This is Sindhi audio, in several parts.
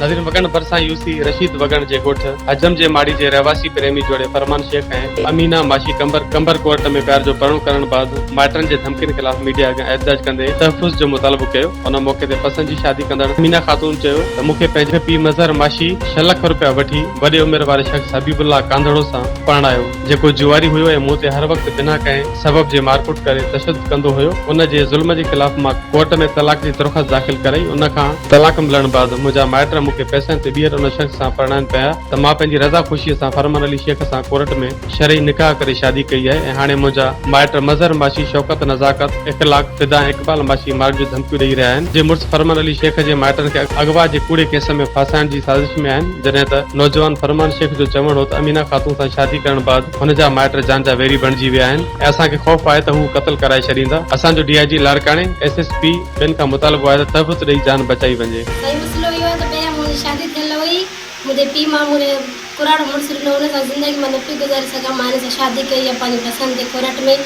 ناظرين وڳڻ ڀرسان يو سي رشيد وڳڻ جي ڳوٺ حجم جي ماڙي جي رهواسي پريمي جوڙي فرمان شيخ ۽ امينه ماشي قمبر قمبر ڪورٽ ۾ پيار جو پرڻو ڪرڻ بعد مائٽن جي ڌمڪين خلاف ميڊيا اڳيان احتجاج ڪندي تحفظ جو مطالبو ڪيو ان موقعي تي پسند جي شادي ڪندڙ امينه خاتون چيو ته مون کي پنهنجي پيء مظهر ماشي ڇهه لک روپيا وٺي وڏي عمر واري شخص حبيب الله ڪانڌڙو سان پرڻايو جيڪو جواري هيو ۽ مون تي هر وقت بنا ڪنهن سبب جي مارڪٽ ڪري تشدد ڪندو هيو ان جي ظلم جي خلاف مان ڪورٽ ۾ طلاق جي درخواست داخل ڪرائي ان کان طلاق ملڻ بعد منهنجا مائٽ مون کي پئسن تي ٻيهر ان شخص سان پرڻائن پيا ته مان پنهنجي رضا خوشيء سان فرمان علي شيخ سان ڪورٽ ۾ شرعي نڪاح ڪري شادي ڪئي آهي ۽ هاڻي منهنجا مائٽ مظهر ماشي شوڪت نزاڪت اخلاق فدا ۽ اقبال ماشي مارڻ جون ڌمڪيون ڏئي رهيا آهن جي مڙس فرمان علي شيخ جي مائٽن کي اغوا جي ڪوڙي ڪيس ۾ ڦاسائڻ جي سازش ۾ آهن جڏهن ته نوجوان فرمان شيخ جو چوڻ هو ته امينه خاتون سان شادي ڪرڻ بعد هن جا مائٽ جان جا ويري بڻجي ويا آهن ۽ اسان کي خوف آهي ته هو قتل ڪرائي ڇڏيندا اسان جو ڊي I جي لاڙڪاڻي ايس ايس پي ٻين کان مطالبو آهي ته تحفظ ڏئي جان بچائي وڃي. سائين مسئلو اهو آهي ته پهريان منهنجي شادي ٿيل هئي منهنجي پيء ماء مون کي ڪراڙو مڙس ڏنو ان سان زندگي مان نه پئي گذاري سگهان مان هن سان شادي ڪئي آهي پنهنجي پسند تي ڪورٽ ۾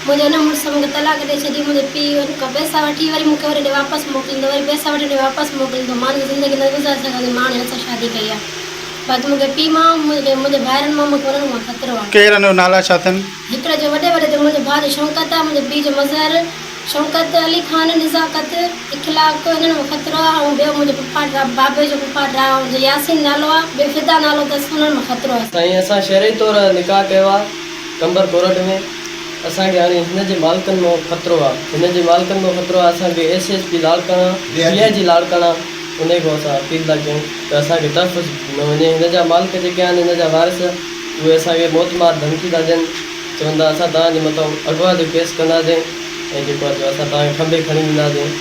منهنجي ان مڙس مون کي طلاق ڏئي ڇڏي منهنجي پيء ان کان پئسا وٺي وري مون کي وري ڏي واپس موڪليندو وري پئسا وٺي ڏي واپس موڪليندو مان ان سان زندگي نه گذاري سگهان ٿي مان هاڻي هن سان شادي ڪئي آهي باقي مون کي پيء ماء منهنجي منهنجي ڀائرن مان مون کي انهن کان خطرو آهي. ڪير آهن نالا ڇا اٿن؟ هڪڙي جو وڏي وڏي جو منهنجي ڀاء جو شوڪت آهي منهنجي پيء جو مظهر شوڪت علي خان، نزاڪت، اخلاق انهن مان خطرو آ ۽ ٻيو منهنجو پڦاٽ را بابي جو پڦاٽ را جو ياسين نالو آ ٻيو فدا نالو اٿس انهن مان خطرو آ. سائين اسان شرعي طور نڪاح ڪيو آ قمبر ڪورٽ ۾ اسان کي هاڻي هن جي مالڪن مان خطرو آ هن جي مالڪن مان خطرو آ اسان کي S S P Larkana D I جي لاڙڪاڻا انهي کان اسان اپيل ٿا ڪيون ته اسان کي تحفظ ڏنو وڃي هن جا مالڪ جيڪي آهن هن جا وارث اهي اسان کي موت مار ڌمڪي ٿا ڏين چون ٿا اسان توهان جي مٿان اغوا جو ڪيس ڪنداسين ۽ جيڪو آهي سو اسان توهان کي کنڀي کڻي وينداسين.